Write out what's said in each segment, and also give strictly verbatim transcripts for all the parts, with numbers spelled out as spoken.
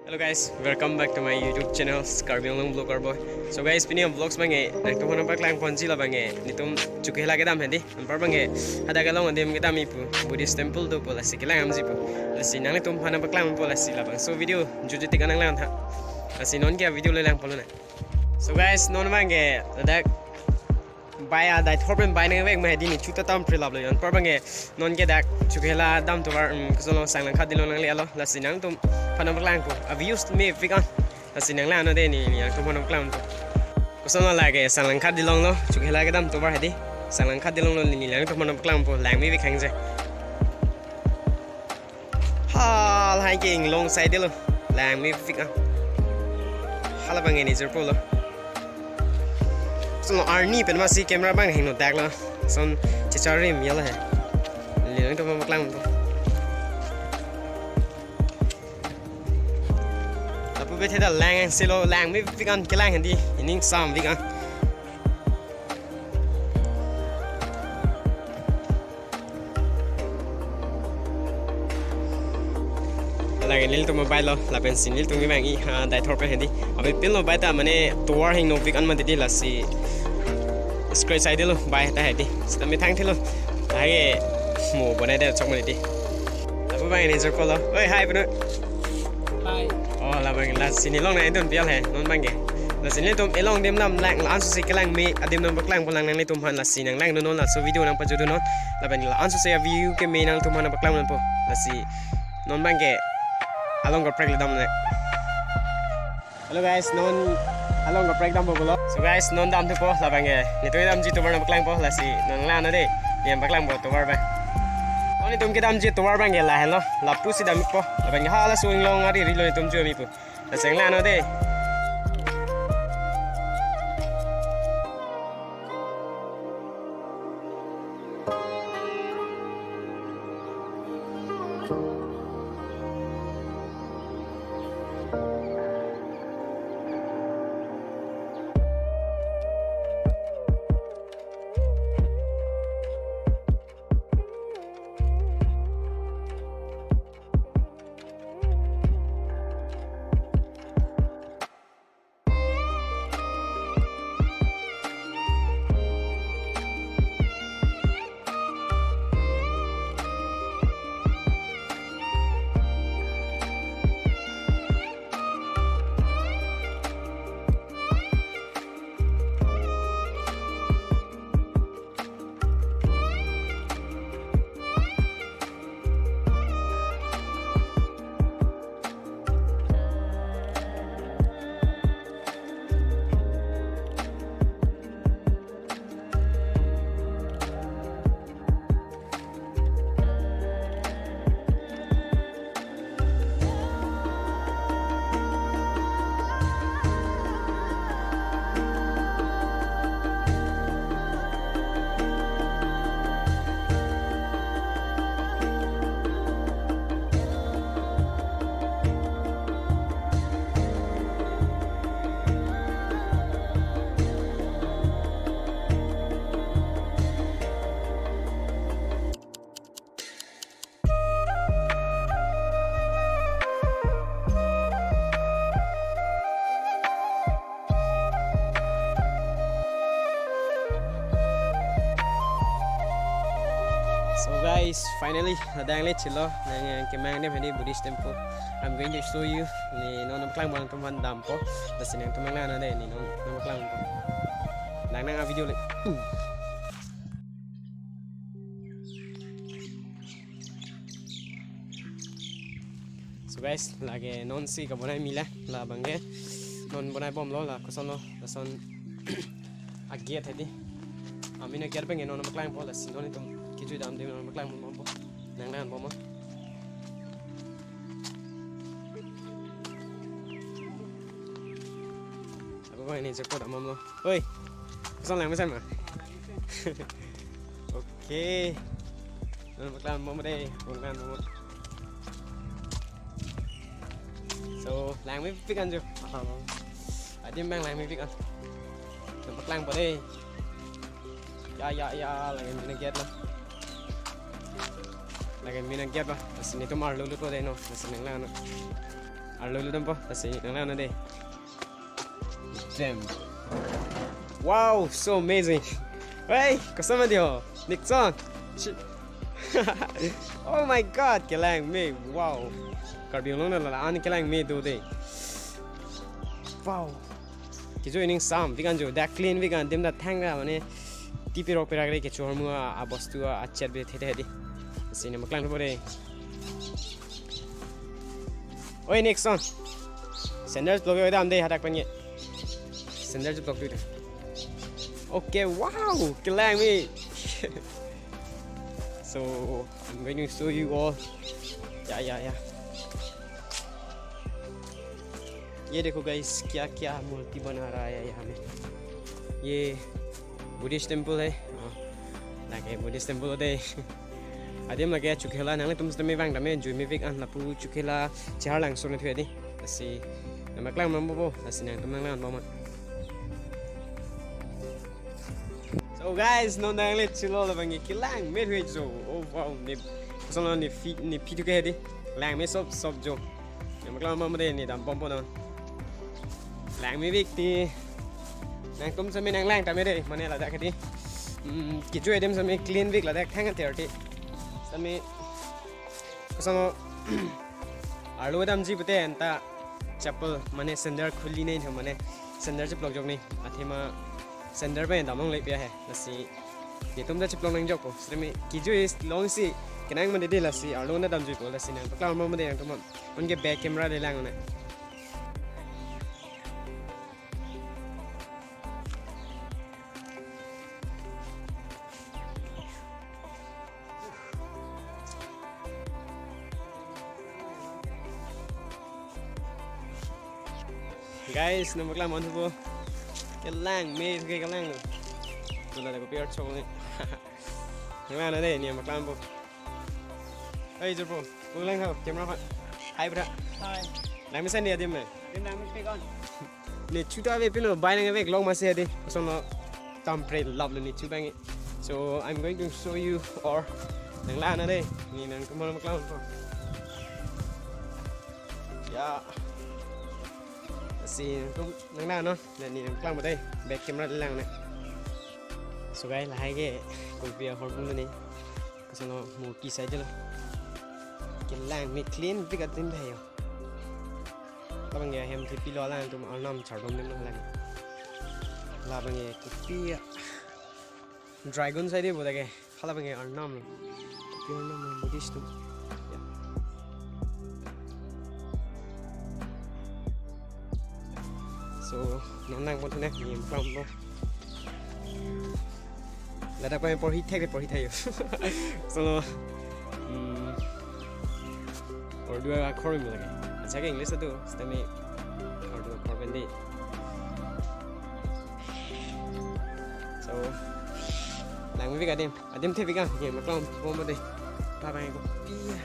Hello guys, welcome back to my YouTube channel, Karbi Anglong Vlogger Boy. So guys, pini vlogs abangke nangtum aphan paklang ponji labangke, netum Chokihola kedam hedi. Anpar abangke hadak along adim kedam ipu, Buddhist temple dopo, lasi kelang damji pu. Lasi nanglitum aphan paklang po, lasi labangso video jutje tik nang lang tha. Lasi non ke video le lang polo na. So guys, non abangke ladak bai adai thor pen bai nangvek ma hedi, ne chuta tam prelap lo yon. Anpar abangke non ke dak Chokihola dam tovar, um, koson lo, Sanglangkhat Dilong nangle-alo. Lasi nangtum aphan paklang po, a-views mepik an. Lasi nang lang non dei, ne nangtum aphan paklang po. Koson lo, lake Sanglangkhat Dilong lo, Chokihola kedam tovar hedi. Sanglangkhat Dilong lo, ne nangtum aphan paklang po, lang mepik hangje. Hal hai ke inglong side lo. Lang mepik an. Hala abangke ne jirpo lo. Koson lo, arni pen masi camera abang hingno dak lo. Koson checharim ya lo he. Ne nangtum aphan paklang po. Lapu bethe ta lang si lo, lang mepik an kelang hedi. Ining sam pik an. Lake nelitum abai lo, lapen si nelitum kevang-i, ha, adai thor pen hedi. Ave pin lo bai ta, mane tovar hingno pik an mati di, lasi scratch side lo bai ta hedi. Sita methang thilo. Hai mo bonai de chok mati di. Lapu abangke ne jirpo lo. Oi, hai punu. Hi. Oh, labang lasi ne long nangdun pial he, non abangke. Lasi netum elong adim lam lang, la-an susi kelang me adim nangpaklang po lang nanglitum aphan, lasi nang lang non, laso video nangpajut non. Lapen la-an susi a-view keme nangtum aphan paklang non po. Lasi non abangke along kaprek le dam ne. Hello guys, non along kaprek dam po lo. So guys, non dam thupo, labangke netum kedamji tovar nangpaklang po, lasi nang lang non dei. Ne nangpaklang po tovar abang. Oh, netum kedamji tovar abangke lahelo, lapu si dam po. Labangke halaso inglong ari ri lo netum ju ami po. Lasi nang lang non dei. So guys, finally, ladak le chilo, nang, eh, kemang adim hedi Buddhist temple. I'm going to show you, ne non nangpaklang po, nangtum aphan dampo. Lasi nangtum lang non dei, ne non nangpaklang po. Lang nang a-video le. So guys, lake non si kabonai mila, labangke non bonai bomlo, la koson lo, lason a-gate hedi. Amin a-gate abangke non nangpaklang po, lasi non netum kejui dam adim non nangpaklang bompo. Nang lang bompo. Ako ko ini cepot amam lo. Oi. Koson lang mesan ma? Okay. Non paklang mo dei, paklang mo. So, lang mepik an jo. Adim abang lang mepik an. Non paklang po dei. Ya, ya, ya, lake amin a-gate lo. Lake amin a-gate lo. Lasi netum arlo lo po dei non. Lasi nang lang non. Arlo lo dampo, lasi nang lang nang dei. Damn. Wow, so amazing. Hey, koson mati ho? Nixon. Shi- Oh my God, kelang me. Wow. Karbi Anglong na la an kelang me do dei. Wow. Kejoi ning sam, vikan jo, dak clean vikan, adim ta thang ra mane. Tipi rok perak re kecho hormu a, abostu a, achet be thete dei. Lasi nang paklang po dei. Oi, Nixon. Sandal block yo dam dei hadak pen ye. Sandal block yo dam. Okay, wow, kelang me. So, I'm going to show you all. Yeah, yeah, yeah. ये देखो guys, क्या क्या मूर्ति बना रहा है यहाँ में। ये Buddhist temple है। Oh, lake Buddhist temple dei. Adim lake Chokihola, nanglitum sitame vang tame jui me vek an lapu Chokihola Cheharlangsong na thu dei. Lasi nang paklang mambo, lasi nangtum nang lang mambo. So guys, non dang le chilo labang kelang me thu jo. Oh wow, ne koson ne phi ne phi thu ke dei. Lang me sop sop jo. Nang paklang mambo dei, ne dam bompo non. Lang me vek ti. Nangtum sitame nang lang tame dei, mane ladak dei. Hmm, kejoi adim sitame clean vek ladak thang ter ti. Sitame koson arlo damji pute anta chappal mane sandal khuli nei tha mane sandal cheplok jok nei. Athema sandal pen damlong le pia he. Lasi netum ta cheplok nang jokpo. Sitame kejoi longsi kenang mane dei lasi arlo na damjuipo lasi nang paklang mambo dei nangtum. Anke back camera le lang ne. Guys, nang paklang mambo. Kelang me ke kelang lo. Tula da kopi art song ni. Nang lang nang dei, ne paklang po. Hey, Jorpo, kung lang ho, camera pa. Hi, bra. Hi. Lang me san dei adim me. Adim lang me pe kon. Ne chuta ve pino, bai nang ve vlog masi dei. Koson lo tam pre lap lo ne chu bang. So, I'm going to show you or nang lang nang dei. Ne nangtum paklang po. Ya. Lasi nangtum nang lang non. Ne ne nang paklang po dei. Back camera lang ne. So guys, lahai ke kopi ahor pun ne. Koson lo murti side lo. Kelang me clean vek adim dei ho. Labang ke hem thepi lo lang atum arnam chardom adim lo lang. Labang ke kopi a dragon side bo dake. Halabang ke arnam lo. Kopi arnam lo Buddhist atum. Ya. So, non nang pon thene, ne paklang po. Ladak pen porhi thek de porhi thayo. So, hmm, Urdu akhor mo lage. Acha ke English ado, sitame Urdu akhor pen dei. So, lang me vek adim. Adim the vek an, ne paklang mambo dei. Labang ke kopi a.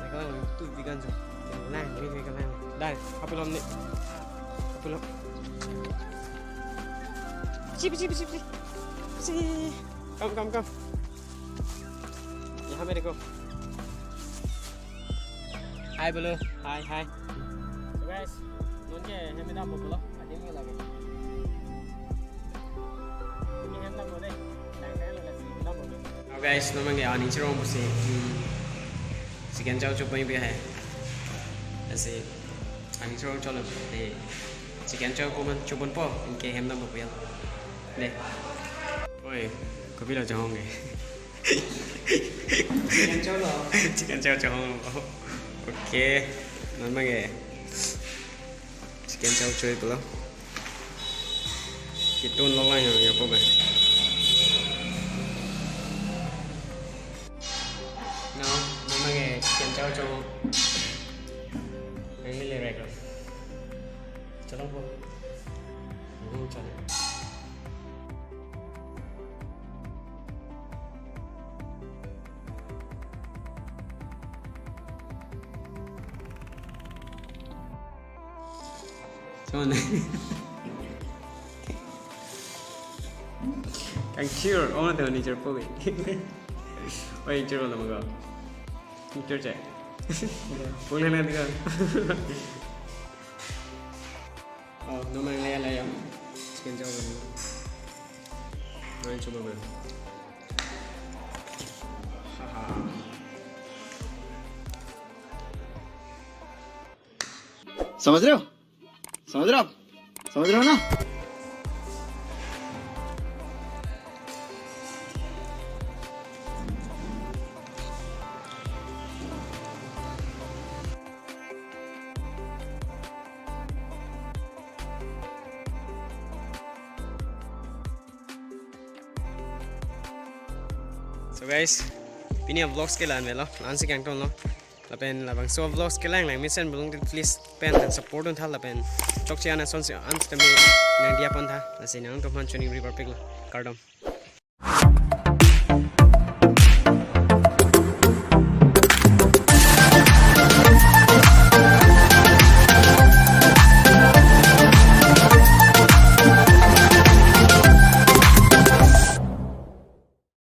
Nang lang tu vek an jo. Lang me vek lang. Dai, apulom ne. Apulom. Pichi, pichi, pichi, pichi. Pichi. Come, come, come. यहाँ मेरे को। Hi, bolo. Hi, hi. So guys, non ke hem dampo bolo. Adim ke lage. Ini hem dampo dei. Lang lang lasi dampo dei. Now guys, non abang ke aning cherong pusi. Hmm. Chicken chow chopon pi hai. Lasi aning cherong cholo dei. Chicken chow chopon chopon po. Anke hem dampo pi ya. Dei. Oi, kopi lo chonghong ke. Chicken chow lo. Chicken chow chonghong lo. Okay. Non abang ke chicken chow choi pulo. Kitun lo lang ya po ba. No, non abang ke chicken chow chonghong. Nang le rek lo. Cholong po. Hmm, cholong. Son. Kang cheer, oh, the nature po. Oi, cheer lo mo. Nature check. Boleh nanti kan. Oh, no main laya laya. Skin jauh kan. Main coba boleh. Haha. समझ रहे हो? समझ रहे हो आप? समझ रहे हो ना? So guys, pini a-vlogs ke la-an avelo, la-ansi kangtonlo. Lapen labangso vlogs kelang lang mesen belong, please pen support un tha lapen chokche an asonsi an sitame nangdiya pon tha. Lasi nangtum aphan choningri parpiklo. Kardom.